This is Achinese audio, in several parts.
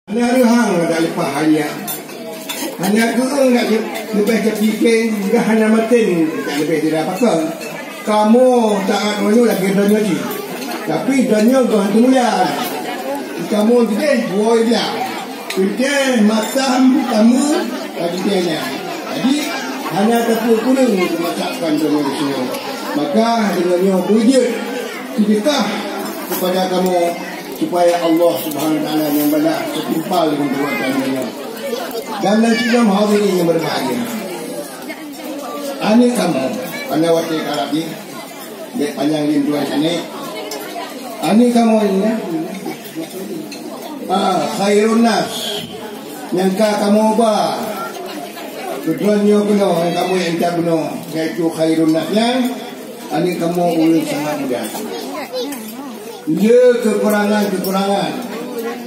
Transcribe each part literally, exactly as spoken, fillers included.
Hana reuhang dak leupah hai nyak. Hana keueung dak leubeh teupike, dah hana maten dak leubeh tidak pakon. Kamoe taat meunyoe lagèe donya cit. Tapi donya goh teumulia. Kamoe jideh woe blah. Pintée matam tamu lagèe nyan. Jadi hana tapeukureueng keumasakan donya disinoe. Maka deungon nyoe beujeuet seudeukah kepada kamoe supaya Allah Subhanahu Wa Taala nyang balas setimpal dengan perbuatan donya. Dan nan sidroe hadirin yang berbahagia. Aneuk kamoe, pada watèe kalap jih, dek panyang lin tuan sané. Aneuk kamoe nyan, ah, khairun nas, nyang ka kamoe ba keu droeneuh keunoe, nyang kamoe intat bunoe, yaitu khairun nas nyan, aneuk kamoe ureueng sangat muda. Le kekurangan-kekurangan,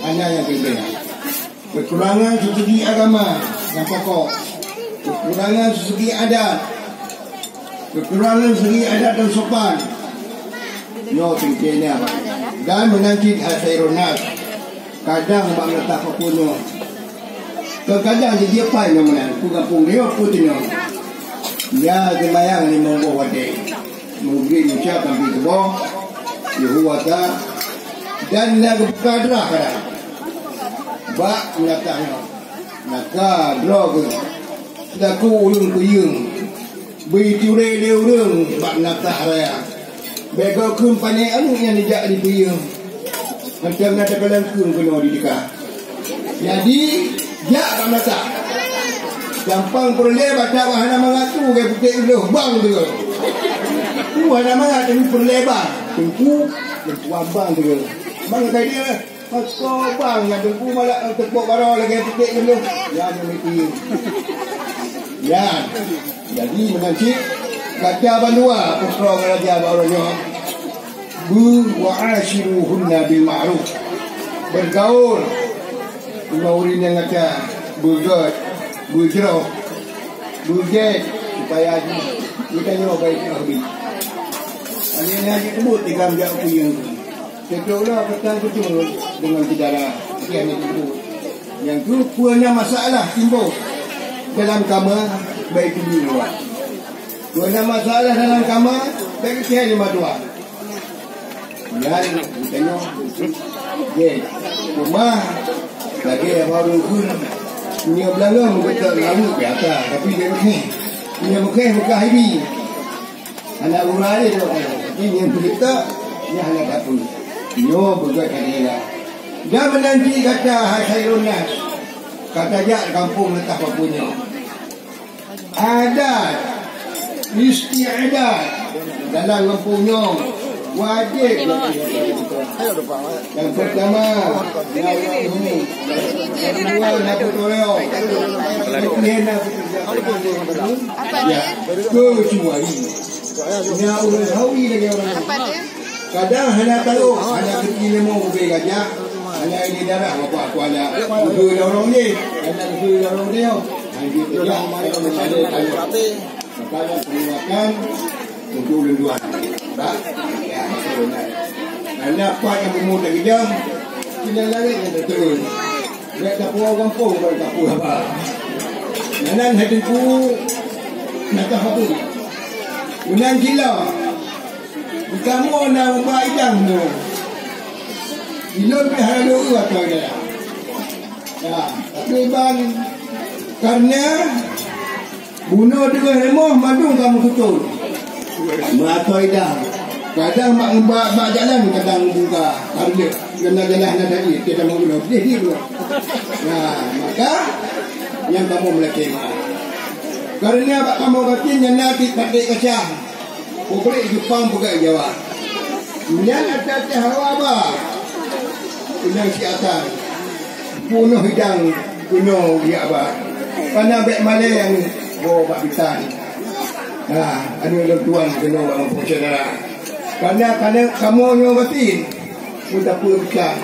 hana nyang keuleubeh. Kekurangan segi agama nyang pokok, kekurangan segi adat, kekurangan segi adat dan sopan. Nyoe tingkée nyan. Dan meunan cit hai khairun nas. Kadang bak meunatah peue nyoe. Kadang jijiepai nyoe meunan, peue gampông nyoe, peue nyoe. Ya, seumayang limong boh watèe. Meugrib, isya, sampai suboh. Yuhu ata. Dan na geubuka drah kadang. Bak meunatah nyoe. Maka droe geuh, seulaku ureueng peuyeueng, beuiturée lé ureueng bak meunatah raya. Bék goe kheun pané aneuk nyang jijak di peuyeueng. Mantong na teukalon kheun keunoe di teuka. Jadi, jak bak meunatah. Gampang peureulée bak tawa hana mangat tu, gaya putéh lheueh bang tu. Tu hana mangat, tapi peureulée bang. Teungku, teungku abang tu. Bang tadi Paksa bang nyang teungku malak nyang teupeuk baroe lagèe putéh dulu. Nyan nyang meuti. Nyan. Jadi meunan cit gata bandua putroe raja bak uroe nyoe. Bu wa asyiruhunna bil ma'ruf. Bergaul ngon ureueng nyang gata beugèt, beujroh, beugèt supaya geutanyoe baik keu Nabi. Hana jiteubiet tigam jak u kuyueng. Teucok lah pesan keucul deungon syedara, kian itu. Nyang tu, peue na masalah timbul dalam kama, baik itu di luwa. Peue na masalah dalam kama, baik itu di luwa. Dan bukannya, ye, rumah, lagi baru pun, punya belanga, bukan lalu biasa, tapi dia mungkin, punya mungkin bukan ini. Hana guna lé nyoe, tapi nyang beurita nyan hana dapur. Nyoe beugèt hana. Dan meunan cit gata hai khairun nas, ka tajak gampông leutah bak bunoe. Adat, istiadat dalam gampông nyoe wajéb. Nyang peurtama, nyang dua, nyang peurtama, ya, keucuali na ureueng hawi lagèe ureueng nyan. Kadang hana tarôh, hana keuti leumo ubé gajah, hana idéh darah Bapak Kuala. Ubeue lorong jih, hana ubeue lorong nyoe. Lanjut gajah, hana ubeue lorong nyoe. Maka nyan peringatan untuk lôn tuan. Bah, ya, betul, nah. Karena apa yang umur dah kejam, kita lari yang betul. Bèk tapuwoe gampông, bèk tapuwoe haba. Meunan hai Teungku, na ka haba. Meunan cit lom, di kamoe na ubat idang nyoe. Di lôn pih hana lôn eu atoe idang. Ya, tapi ban karena bunoe teungoh rumoh mandum ka meututoe. Meuatoe idang. Kadang bak, bak, bak jalan kadang buka. Karena jalan na tadi, kita mau bunoe. Dia, dia bunoe. Nah, maka nyang kamoe meulakèe meu'ah. Karena bak kamoe batin nyan na tiep paték kaca. Pabrik Jepang peugah Jawa. Nyan ata-ata hawa ba. Inong si Atan. Bunoe idang keunoe geujak ba. Kana bèk malèe nyan, boh bak bisan. Ha, aneuk lôn tuan keunoe bak gampông syedara. Kana, kana kamoe nyoe batin. Meusapeue bisan.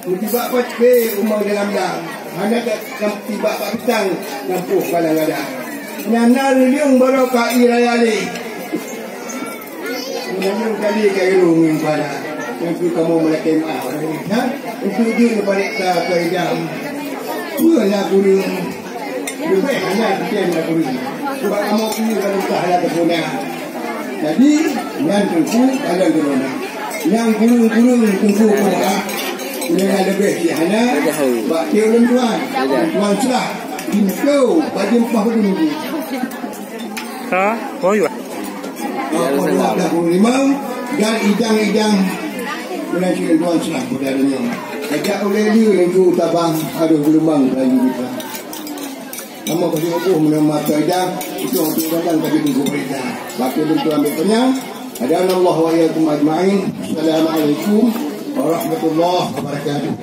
Meutibak paté umu dalam dang, hana ka tibak bak bitang, lampôh kadang-kadang. Nyan na reuleueng barô ka ié raya lé. Meunyoe kali ka irung ngon pala, nyang keu kamoe meulakèe meu'ah. Nyan, untuk jeuet neupareksa keu idang. Peue na kureueng, leubeh hana kutem na kureueng. Sebab kamoe pih ka leubeh hana teupuna. Jadi, nyan Teungku, kalon droeneuh. Nyang kureueng-kureueng Teungku peurintah, nyan leubeh cit hana, bak tiep lôn tuan. Lôn tuan seurah, jimeutoe, bak jimpah bak Teungku. Ha? Oh, iya. Dua puluh lima dan idang-idang bulan Syawal dua setelah budaya dunia. Ajak uleh dia itu tabang aduh gelombang Melayu kita. Nama bagi oboh menama idang itu untuk datang bagi Teungku berita. Bagi bentuk ambil penyang. Hadanallahu wa iyyakum ajma'in. Assalamualaikum warahmatullahi wabarakatuh.